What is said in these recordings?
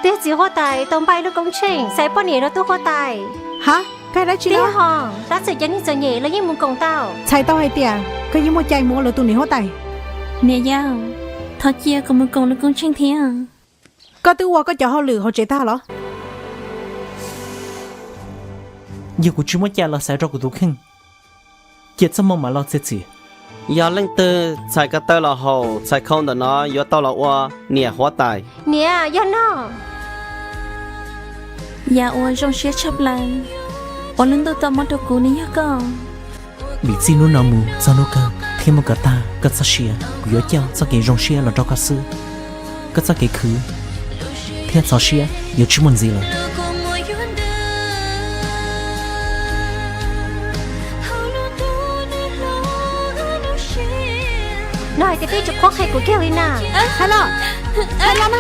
Tus txiv huab tais tau npaj lub koob tsheej xaiv poj niam rau tub huab tais. Ha, koj hais dab tsi no? Ho, tab txawm cov neeg txom nyem los yeej mus koom tau. Txhais tau hais tias koj yeej muaj cai mus ua lawv tus niam huab tais. Niam yau, thov cia kuv mus koom lub koob tsheej thiab. Koj twb ua koj cov hauj lwm hauv tsev tag los? Yog kuv tsis muaj cai los xaiv rau kuv tus kheej, cia txoj hmoo mam los txiav txim. Yog leej twg txhais ko taw los haum txhais khau ntawm no yuav tau los ua niam huab tais. Niam, yog no. Yam uas zoo siab tshaj plaws uas lub ntuj tau muab rau kuv nws yog koj. Vim txij hnub no mus txog hnub kawg thiab mus kom tag koj txoj sia, kuv yuav coj txoj kev zoo siab los rau koj xwb. Koj txoj kev khwv thiab txaus siab yuav tsis muaj ntxiv lawm. No hais tias peb tsis qhuab qhia kuv kiag li na. Hais los, hais los na.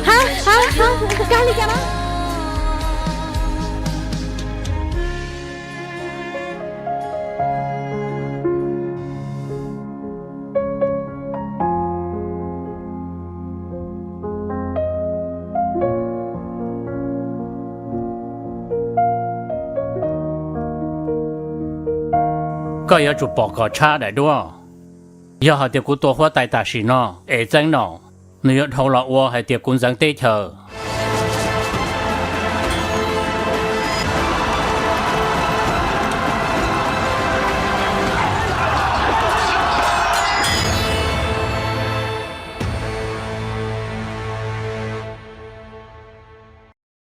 Ha, ha, ha, koj li cas na? Koj yuav tsum pom kom tshab daim duab. Yog hais tias kuv tua huab tais tam sim no es txeeb no, nws yuav dhau los ua hais tias kuv ntxeev teb chaws.